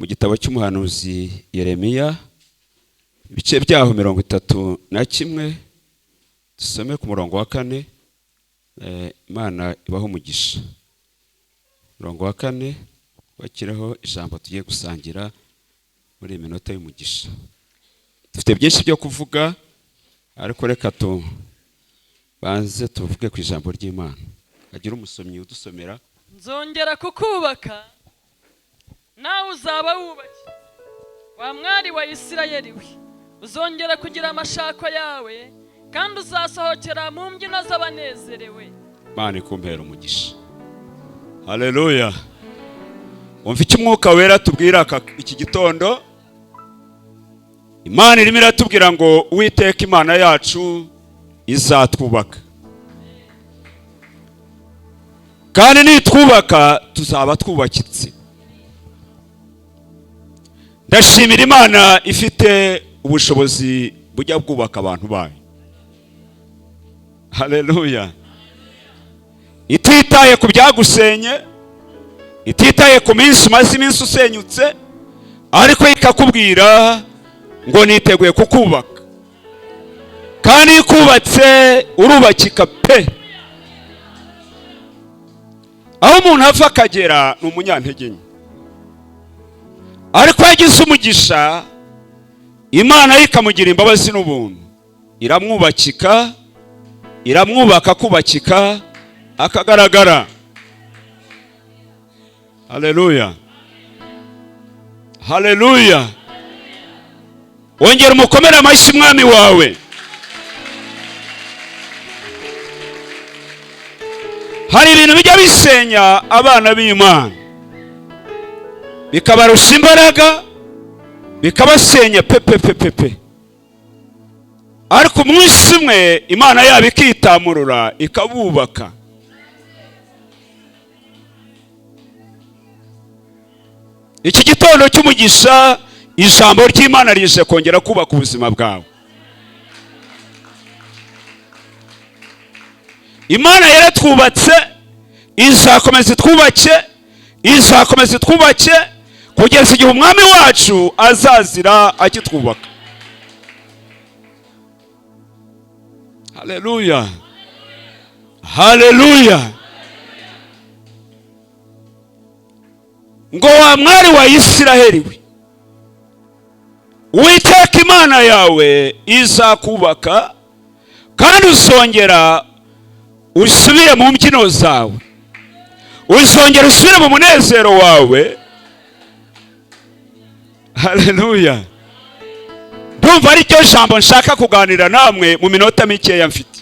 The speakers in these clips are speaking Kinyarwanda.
Mu gitabo cy'umuhanuzi Yeremiya, ibice byaho 31, dusome ku murongo wa 4. Imana ibaho umugisha. Umurongo wa 4 wakireho ijambo tugiye gusangira muri iyi minota y'umugisha. Dufite byinshi byo kuvuga, ariko reka tubanze tuvuge ku ijambo ry'Imana. Hagira umusomyi udusomera. Nzongera kukubaka nawe uzaba wubakiye, wa mwari wa Isirayeli we. Uzongera kugira amashako yawe, kandi uzasohokera mu mbyino z'abanezerewe. Imana ikumpera umugisha. Haleluya. Umva icyo Umwuka Wera tubwira iki gitondo. Imana irimo iratubwira ngo Uwiteka Imana yacu izatwubaka, kandi nitwubaka tuzaba twubakitse. Ndashimira Imana ifite ubushobozi bujya bwubaka abantu bayo. Haleluya. Ititaye ku byagusenye, ititaye ku minsi umaze iminsi usenyutse, ariko ikakubwira ngo niteguye kukubaka, kandi iyo ikubatse urubakika pe. Aho umuntu ava akagera ni umunyantege nke, ariko yagize umugisha Imana ye ikamugira imbabazi n'ubuntu, iramwubakika, iramwubaka, kubakika akagaragara. Haleluya, haleluya. Wongera umukomere amashyi mwami wawe. Hari ibintu bijya bisenya abana b'Imana, bikabarusha imbaraga, bikabasenya pepepepepe, ariko umunsi umwe Imana yabo ikitamurura ikabubaka. Iki gitondo cy'umugisha, ijambo ry'Imana rije kongera kubaka ubuzima bwawe. Imana yaratwubatse, izakomeza itwubake, izakomeza itwubake kugeza igihe umwami wacu azazira akitwubaka. Haleluya, haleluya. Ngo wa mwari wa Isiraheli we, Uwiteka Imana yawe izakubaka, kandi uzongera usubire mu mbyino zawe, uzongera usubire mu munezero wawe. Haleluya. Ndumva ari cyo jambo nshaka kuganira namwe mu minota mikeya mfite.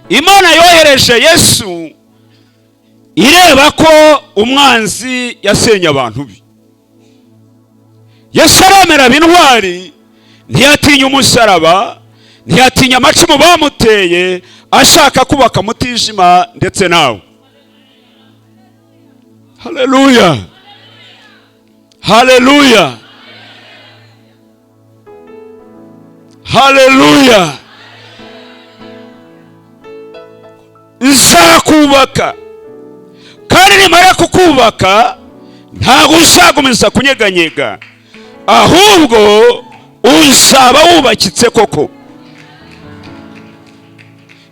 Imana yohereje Yesu ireba ko umwanzi yasenye abantu be. Yesu aremera bintwari, ntiyatinya umusaraba, ntiyatinya amacumu bamuteye, ashaka kubaka mutijima ndetse nawe. Haleluya, haleluya, haleluya. Nzakubaka, kandi nimara kukubaka ntabwo uzagumiza kunyeganyega, ahubwo uzaba wubakitse koko.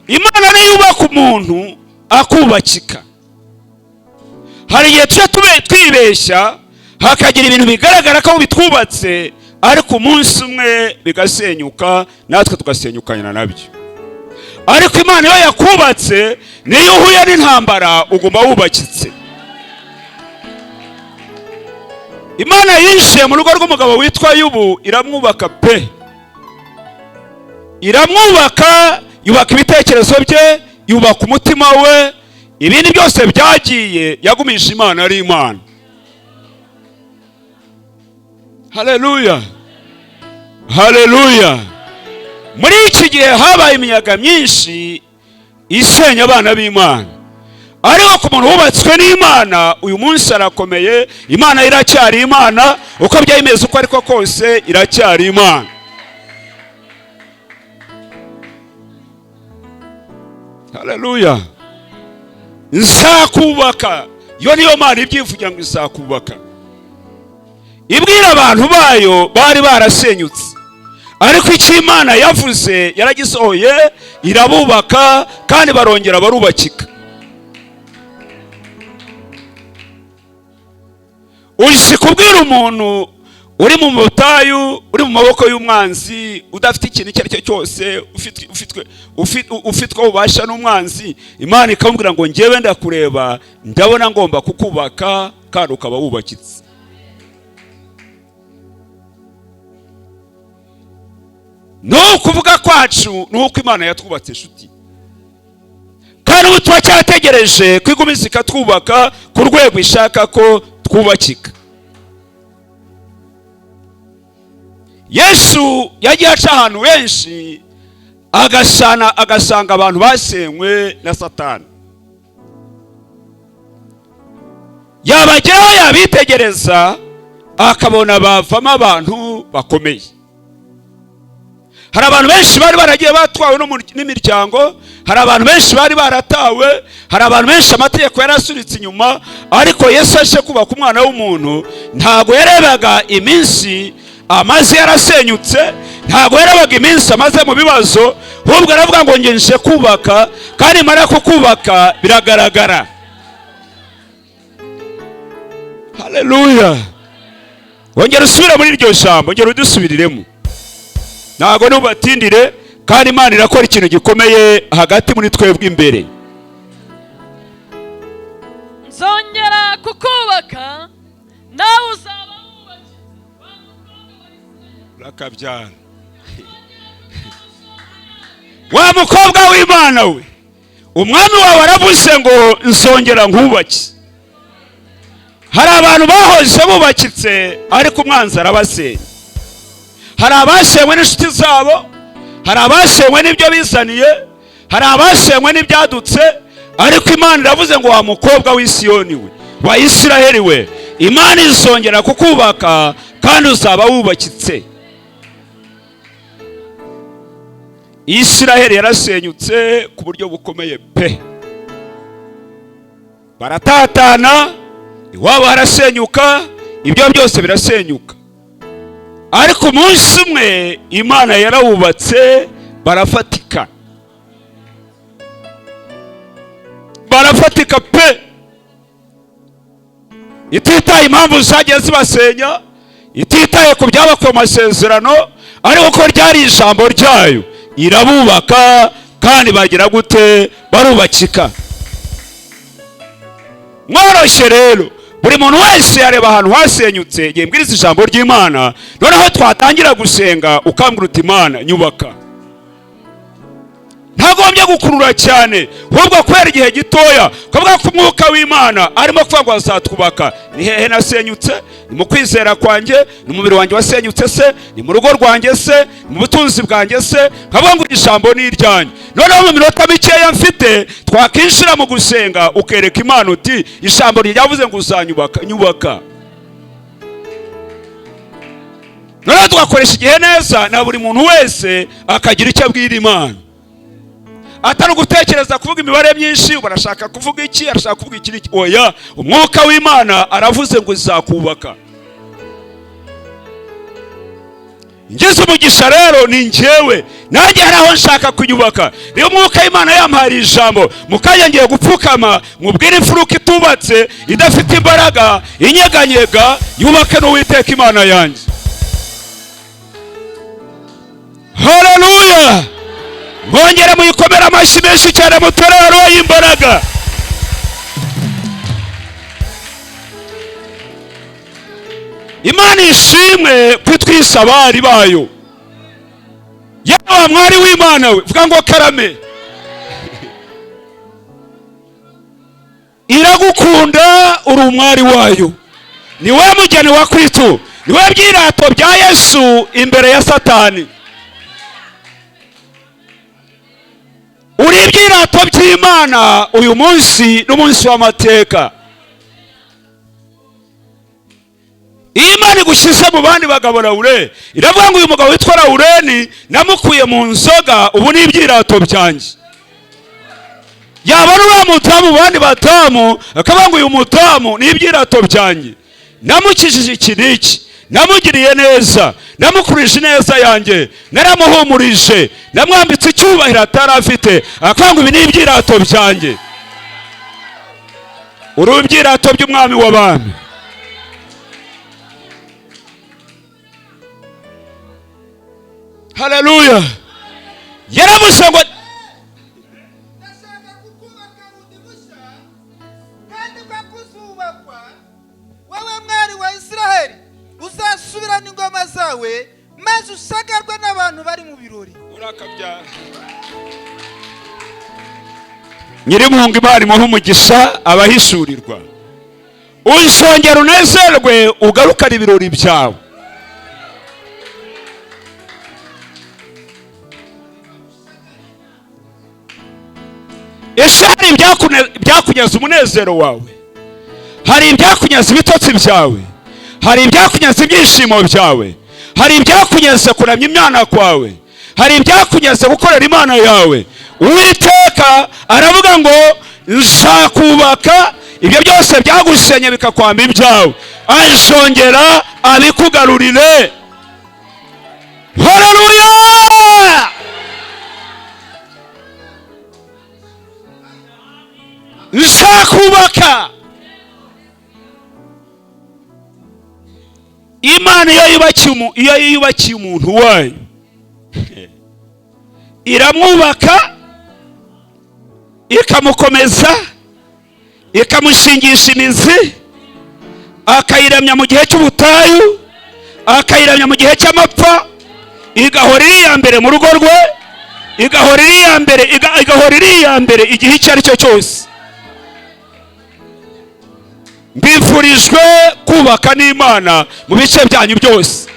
Imana niyo yubaka umuntu akubakika. Hari igihe tujya twibeshya hakagira ibintu bigaragara ko bitwubatse, ariko umunsi umwe bigasenyuka, natwe tugasenyukana nabyo. Ariko Imana iyo yakubatse, niyo uhuye n'intambara uguma wubakitse. Imana yinjiye mu rugo rw'umugabo witwa Yubu, iramwubaka pe, iramwubaka, yubaka ibitekerezo bye, yubaka umutima we, ibindi byose byagiye yagumisha Imana ari Imana. Haleluya, haleluya. Muri iki gihe habaye imiyaga myinshi isenya abana b'Imana, ariko ku muntu wubatswe n'Imana uyu munsi arakomeye. Imana iracyari Imana, uko byayimeze uko ariko kose iracyari Imana. Haleluya. Nzakubaka. Iyo niyo Mana ibyivugira ngo izakubaka. Ibwira abantu bayo bari barasenyutse, ariko icyo Imana yavuze yaragisohoye, irabubaka kandi barongera barubakika. Uzi kubwira umuntu uri mu butayu, uri mu maboko y'umwanzi, udafite ikintu icyo ari cyo cyose, ufitwe ububasha n'umwanzi, Imana ikamubwira ngo njyewe ndakureba, ndabona ngomba kukubaka kandi ukaba wubakitse. No kuvuga kwacu ni uko Imana yatwubatse inshuti, kandi ubu turacyategereje ko igumiza ikatwubaka ku rwego ishaka ko twubakika. Yesu yagiye aca ahantu henshi agasanga abantu basenywe na Satani, yabageraho yabitegereza akabona bavamo abantu bakomeye. Hari abantu benshi bari baragiye batwawe n'imiryango, hari abantu benshi bari baratawe, hari abantu benshi amategeko yarasuritse inyuma, ariko Yesu aje kubaka umwana w'umuntu ntago yarebaga iminsi amaze yarasenyutse, ntago yarabaga iminsi amaze mu bibazo, ahubwo aravuga ngo nge nje kubaka, kandi mara kukubaka biragaragara. Haleluya! Wongera usubire muri iryo jambo, ongera udusubiriremo, ntago nubatindire, kandi Imana irakora ikintu gikomeye hagati muri twebwe imbere. Nzongera kukubaka nawe uzaba wubakitse. Rakabyara wa mukobwa w'Imana we, umwami wawe aravuze ngo nzongera nkubake. Hari abantu bahoze bubakitse ariko umwanzi arabasenya. Hari abasenywe n'inshuti zabo, hari abasenywe n'ibyo bizaniye, hari abasenywe n'ibyadutse, ariko Imana iravuze ngo wa mukobwa w'Isiyoni we, wa Isiraheli we, Imana izongera kukubaka kandi uzaba wubakitse. Isiraheli yarasenyutse ku buryo bukomeye pe, baratatana, iwabo harasenyuka, ibyo byose birasenyuka, ariko umunsi umwe Imana yarawubatse barafatika, barafatika pe. Ititaye impamvu zagiye zibasenya, ititaye ku byabakuye mu masezerano, ariko ko ryari ijambo ryayo, irabubaka kandi bagira gute? Barubakika. Mworoshye rero, buri muntu wese yareba ahantu hasenyutse, igihe mbwiriza ijambo ry'Imana, noneho twatangira gusenga ukambwira uti Imana nyubaka. Ntagombye gukurura cyane, ahubwo kubera igihe gitoya ukavuga ko umwuka w'Imana arimo kuvuga ngo azatwubaka. Ni hehe nasenyutse? Ni mu kwizera kwanjye? Ni umubiri wanjye wasenyutse se? Ni mu rugo rwanjye se? Ni mu butunzi bwanjye se? Nkavuga ngo ijambo ni iryanjye. Noneho mu minota mikeya mfite twakinjira mu gusenga, ukereka Imana uti ijambo ryavuze ngo uzanyubaka, nyubaka. Noneho tugakoresha igihe neza, na buri muntu wese akagira icyo abwira Imana, atari ugutekereza kuvuga imibare myinshi, barashaka kuvuga iki, arashaka kuvuga iki. Oya, umwuka w'Imana aravuze ngo izakubaka. Ngize umugisha rero ni njyewe, nanjye hari aho nshaka kunyubaka. Niyo umwuka w'Imana yampaye ijambo, mukanya ngiye gupfukama mubwire imfuruka itubatse, idafite imbaraga, inyeganyega, yubake n'Uwiteka Imana yanjye. Haleluya! Mwongere muyikomere amashyi menshi cyane, mutorero y'imbaraga. Imana ishimwe kwitwisa abari bayo. Yewe mwari w'Imana we, vuga ngo karame. Iragukunda, uri umwari wayo, ni we mugeni wa Kristo, ni we byirato bya Yesu imbere ya Satani. Uri ibyirato by'Imana uyu munsi n'umunsi w'amateka. Imana igushyize mu bandi bagabo Laure, iravuga ngo uyu mugabo witwa Laureni namukuye mu nzoga, ubu ni ibyirato byanjye. Yaba ari uriya mutamu mu bandi batamu, akavuga ngo uyu mutamu ni ibyirato byanjye, namukijije iki n'iki, Namugiriye neza, namukurije neza yanjye, naramuhumurije, namwambitse icyubahiro atari afite. Akanga ibi ni ibyirato byanjye. Uri ibyirato by'umwami w'abami. Haleluya. Yaravuze ngo Ndashaka kukubaka bundi bushya kandi bwakuzubakwa, wowe mwari wa Israheli, uzasubirana ingoma zawe maze usagarwe n'abantu bari mu birori. Urakabyara. Nyirimungu Imana imuhe umugisha abahishurirwa. Uzongera unezerwe ugarukane ibirori byawe. Ese hari ibyakunyaze umunezero wawe? Hari ibyakunyaze ibitotsi byawe? Hari ibyakunyaze ibyishimo byawe? Hari ibyakunyaze kuramya Imana kwawe? Hari ibyakunyaze gukorera Imana yawe? Uwiteka aravuga ngo nzakubaka ibyo byose byagusenye bikakwamba ibyawe, azongera abikugarurire. Haleluya! Nzakubaka. Imana iyo yubakiye umuntu wayo iramwubaka, ikamukomeza, ikamushingisha imizi, akayiramya mu gihe cy'ubutayu, akayiramya mu gihe cy'amapfa, igahora iri iya mbere mu rugo rwe, igahora iri iya mbere, igahora iri iya mbere igihe icyo ari cyo cyose. Mbifurijwe kubaka n'Imana mu bice byanyu byose.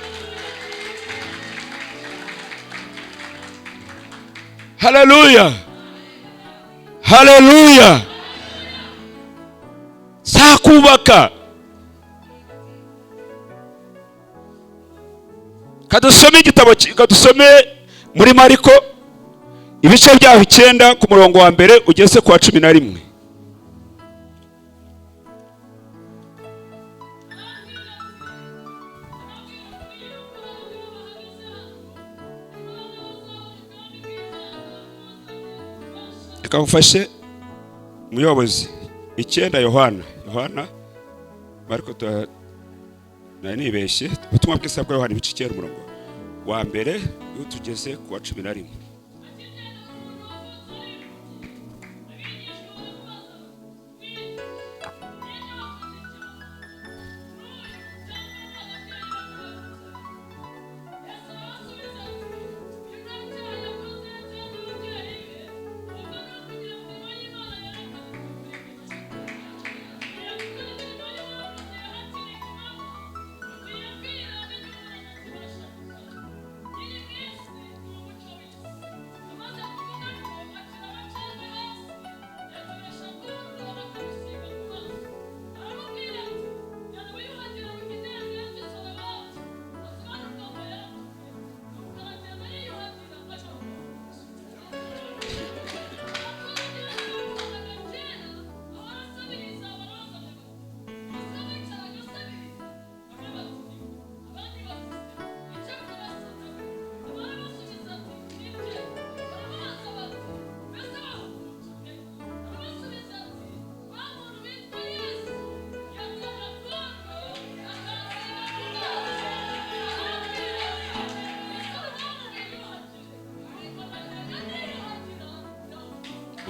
Haleluya, haleluya. Sakubaka. Kadusome igitabo, kadusome muri Mariko ibice byaho 9 ku murongo wa mbere ugeze ku wa 11. Reka ngufashe muyobozi. 9 Yohana, Yohana Mariko nari nibeshye. Ubutumwa bwiza bwa Yohana ibice 9 umurongo wa mbere iyo tugeze ku wa 11.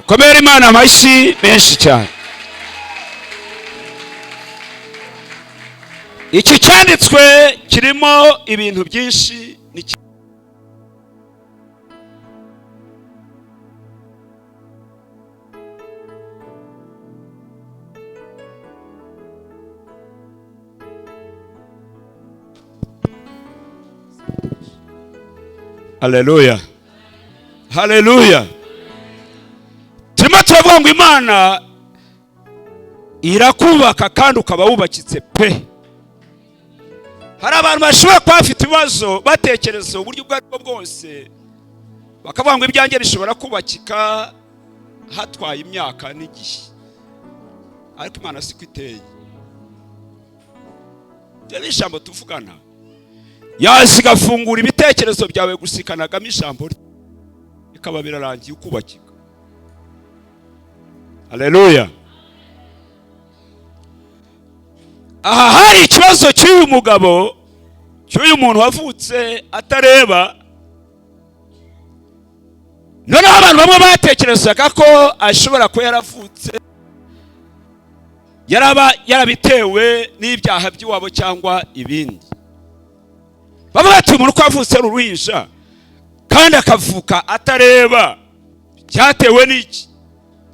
Komera Imana amashyi menshi cyane. Iki cyanditswe kirimo ibintu byinshi. Haleluya, haleluya. Turimo turavuga ngo Imana irakubaka kandi ukaba wubakitse pe. Hari abantu bashobora kuba bafite ibibazo batekereza uburyo ubwo aribwo bwose, bakavuga ngo ibyanjye bishobora kubakika hatwaye imyaka n'igihe, ariko Imana siko iteye. Rero ijambo tuvugana, Yaza igafungura ibitekerezo byawe gusa, ikanagamo ijambo rye, bikaba birarangiye, ukubakika. Haleluya! Aha hari ikibazo cy'uyu mugabo, cy'uyu muntu wavutse atareba. Noneho abantu bamwe batekerezaga ko ashobora kuba yaravutse yaraba yarabitewe n'ibyaha by'iwabo cyangwa ibindi. Bavuga ati: "Umuntu uko avutse ari uruhinja kandi akavuka atareba, cyatewe n'iki?"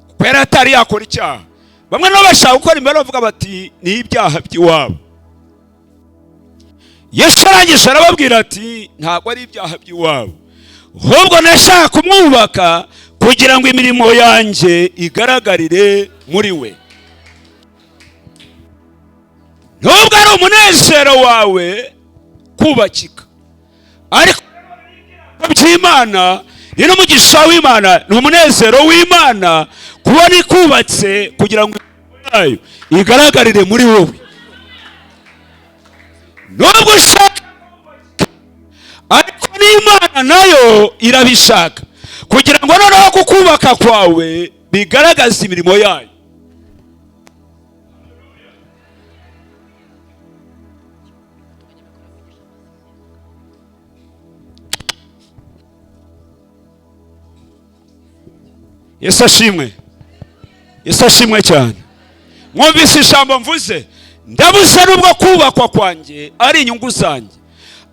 Kuko yari atari yakora icyaha. Bamwe nabo bashaka gukora imibare, bavuga bati: "Ni ibyaha by'iwabo." Yesu arangije arababwira ati: "Ntabwo ari ibyaha by'iwabo, ahubwo nashaka kumwubaka kugira ngo imirimo yanjye igaragarire muri we." Nubwo ari umunezero wawe kubakika, ariko by'Imana ni n'umugisha w'Imana, ni umunezero w'Imana kubona ikubatse kugira ngo imirimo yayo igaragarire muri wowe. Nubwo ushaka, ariko n'Imana nayo irabishaka kugira ngo noneho kukubaka kwawe bigaragaze imirimo yayo. Yesu ashimwe, Yesu ashimwe cyane. Mwumvise ijambo mvuze? Ndabuze nubwo kubakwa kwanjye ari inyungu zanjye,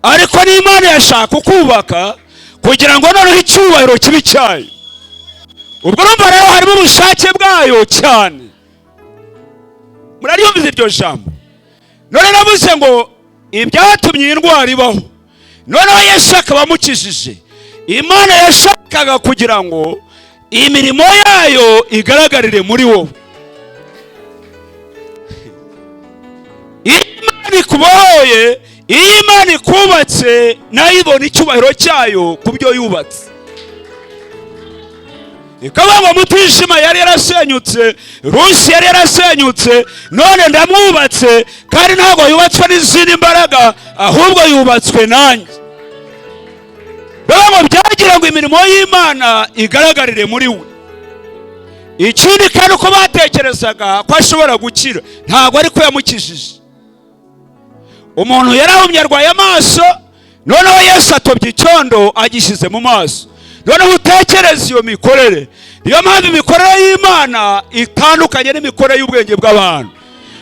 ariko n'Imana yashaka kukubaka kugira ngo noneho icyubahiro kibe icyayo. Ubwo urumva rero harimo ubushake bwayo cyane. Muraryumvise iryo jambo? None navuze ngo ibyatumye iyi ndwara ibaho, noneho Yesu akaba amukijije, Imana yashakaga kugira ngo imirimo yayo igaragarire muri wowe. Iyo Imana ikubohoye, iyo Imana ikubatse, nayo ibona icyubahiro cyayo ku byo yubatse. Ikavuga ngo: "Mutijima yari yarasenyutse, Rusi yari yarasenyutse, none ndamwubatse, kandi ntabwo yubatswe n'izindi mbaraga, ahubwo yubatswe nanjye." Bivuga ngo byagira ngo imirimo y'Imana igaragarire muri we. Ikindi kandi, uko batekerezaga ko ashobora gukira, ntabwo ariko yamukijije. Umuntu yarahumye, arwaye amaso, noneho Yesu atobye icyondo agishyize mu maso. Noneho utekereze iyo mikorere. Niyo mpamvu imikorere y'Imana itandukanye n'imikorere y'ubwenge bw'abantu.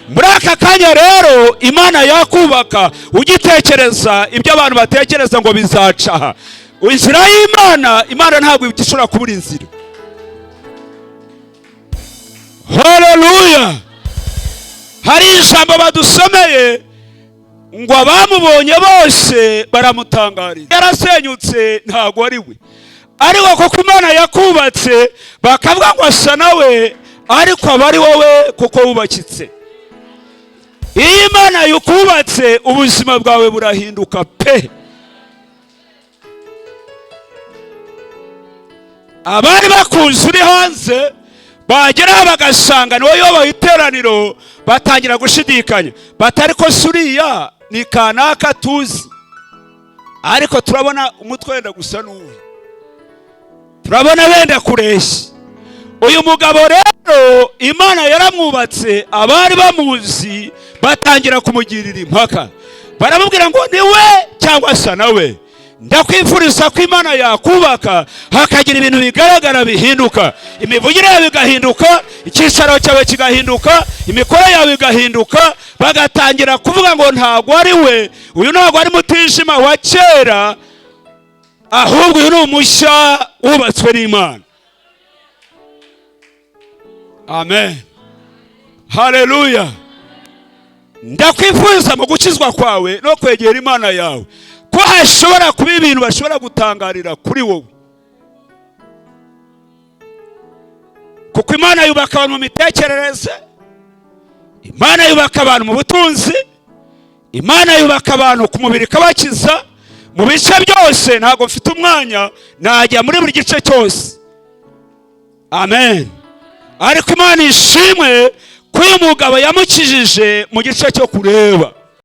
Muri aka kanya rero Imana yakubaka, ugitekereza ibyo abantu batekereza ngo bizaca aha. Inzira y'Imana, Imana ntabwo ishobora kubura inzira. Haleluya! Hari ijambo badusomeye ngo abamubonye bose baramutangarira. Yarasenyutse, ntabwo ari we. Ariko kuko Imana yakubatse, bakavuga ngo asa nawe, ariko aba ari wowe kuko wubakitse. Iyo Imana yukubatse, ubuzima bwawe burahinduka pe. Abari bakuzi uri hanze, bageraho bagasanga niwe uyoboye iteraniro, batangira gushidikanya batari ko suriya ni kanaka tuzi, ariko turabona umutwe wenda gusa n'uwe, turabona benda kureshya. Uyu mugabo rero Imana yaramwubatse, abari bamuzi batangira kumugirira impaka, baramubwira ngo ni we cyangwa asa nawe. Ndakwifuriza ko Imana yakubaka, hakagira ibintu bigaragara bihinduka, imivugire yawe igahinduka, icyicaro cyawe kigahinduka, imikorere yawe igahinduka, bagatangira kuvuga ngo ntabwo ari we, uyu ntabwo ari Mutijima wa kera, ahubwo uyu ni umushya wubatswe n'Imana. Amen, haleluya! Ndakwifuriza mu gukizwa kwawe no kwegera Imana yawe ko hashobora kuba ibintu bashobora gutangarira kuri wowe, kuko Imana yubaka abantu mu mitekerereze, Imana yubaka abantu mu butunzi, Imana yubaka abantu ku mubiri ikabakiza mu bice byose. Ntabwo mfite umwanya najya muri buri gice cyose. Amen. Ariko Imana ishimwe ko uyu mugabo yamukijije mu gice cyo kureba.